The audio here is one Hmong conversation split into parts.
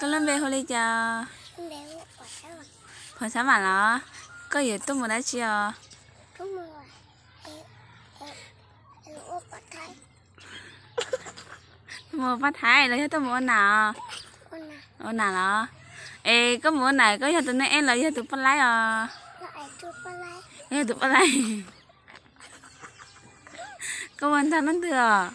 Koj lub npe hu li cas? Phom Xab Vam los? Koj yuav tuaj mus dab tsi os? Tuaj mus ua paj Thaib los yog tuaj mus ua nam? Ua nam los? Es koj mus ua nam koj yog tus neeg ej los yog tus poj laib os? Koj yog tus poj laib. Koj ua ntag leej twg os?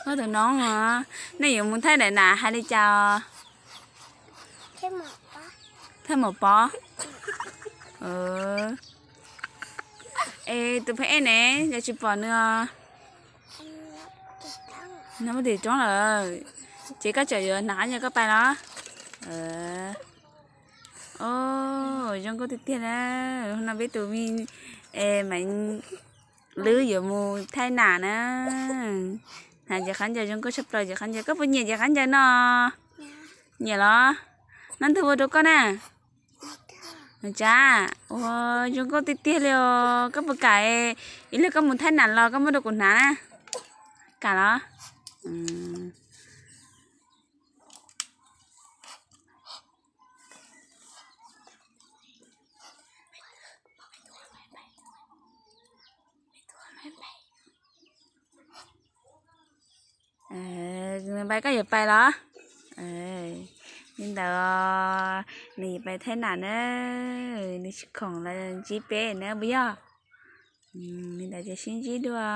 Koj tus nob os. Nej yuav mus Thaib daim nam hais li cas os? Thaib Maum Pov. Es tus pheej ej ne, yog tsis pom nws os? Nws puag tim roob lawm. Ces koj tseem yuav hnav qhov ncauj koj pais los? Zoo nkauj tiag tiag na. Hnub no peb tus me Maiv Lwb yuav mus Thaib nam na. Hnav ntawm qhov ncauj zoo nkauj tshaj plaws, ntawm qhov ncauj. Koj puas nyiam ntawm qhov ncauj no? Nyiam los? Nab ntug ua rau koj na. Tsa, ua zoo nkauj tiag tiag li os. Koj puas kam ib pliag koj mus Thaib nam los koj muab rau kuv hnav na? Kam los? Nws pais koj yuav pais los? Li ntawd, nws yuav pais Thaib nam na. Nws tsis khoom los ntsib peb na puas yog? Li ntawd ces sib ntsib dua.